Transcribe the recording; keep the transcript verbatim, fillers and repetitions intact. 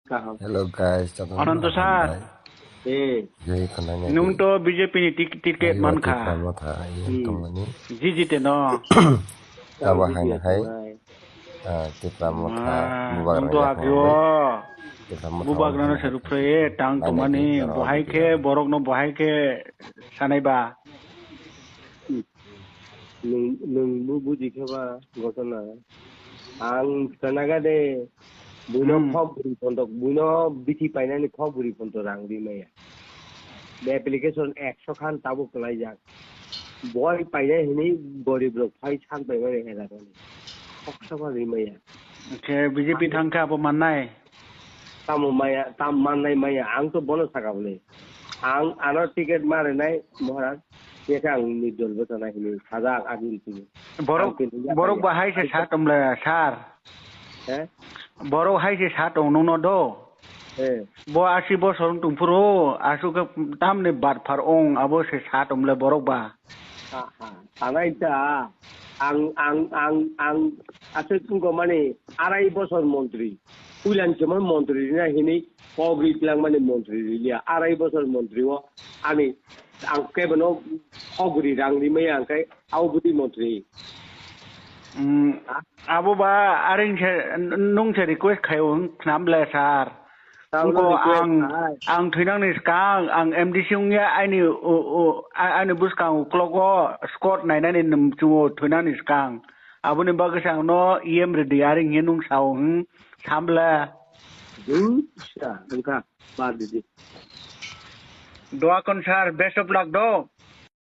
Kaham. Hello guys, jotono Ananto sir. Hambai. Eh. Jai khwnani. Nwng to B J P ni tik-, ticket Ayo, mankha. Tipra Motha, ayo, Hmm. tongmani. Ji jite no. Abo Ji haino jite hai, nai. Ah, Tipra Motha, Ma, bubagra nwng to ya agyo. Tipra Motha Bubagra no wngkha. Serupre, tang Nai tongmani, nai, bohai nai. Khe, borok no bohai khe sanai ba. Nwng, nwng bo buji khe ba ghotona. Ang sanaga de, buino Hmm. khok bwrwi pontok, buino bithi painani khok bwrwi pontok rang ri maya. Be application ekso khan tabuk kwlaijak. Boi painai hinwi gorib rok phai sak bai mani hera mani. Khoksa ma ri maya. Khe B J P thang khe abo mannai? Tamo maya, tam mannai maya, ang to bono saka bole. Ang ano ticket ma rinai, Maharaj, khe ang ni dol bwtana hinwi sajak agin tini. Borok, Ang tini borok ba hai se sa tong le, sir. He? Borok hai se sa tong nungno do. He. Bo asi bosor wng tong phuru, aswk khe tamni batphar wng, abo se sa tong le borok ba. Aha, sanai ta, ang, ang, ang, ang, aswk wngkha mani arai bosor montri, puilan se mani montri rina hinwi kok ri twlang mani montri riliya, arai bosor montri o ani, ang kebono kok ri rang rimaya ang khe abo bwtwi montri. Mm, ha? Abo ba aring se, n-, nung se request khaio hwn khnam le sir. Tabuk Wngkha request ang, khai. Ang thwinangni swkang, ang M D C wngya, aini, o, o, a-, aini bwskang uklogo squad nainani nwng chungo thwinangni swkang. Aboni bagwi se ang no E M ready aring hinwi nung sao, hmm, samle. Hmm, sa, wngkha, bad di. Doa kon sir, best of luck do.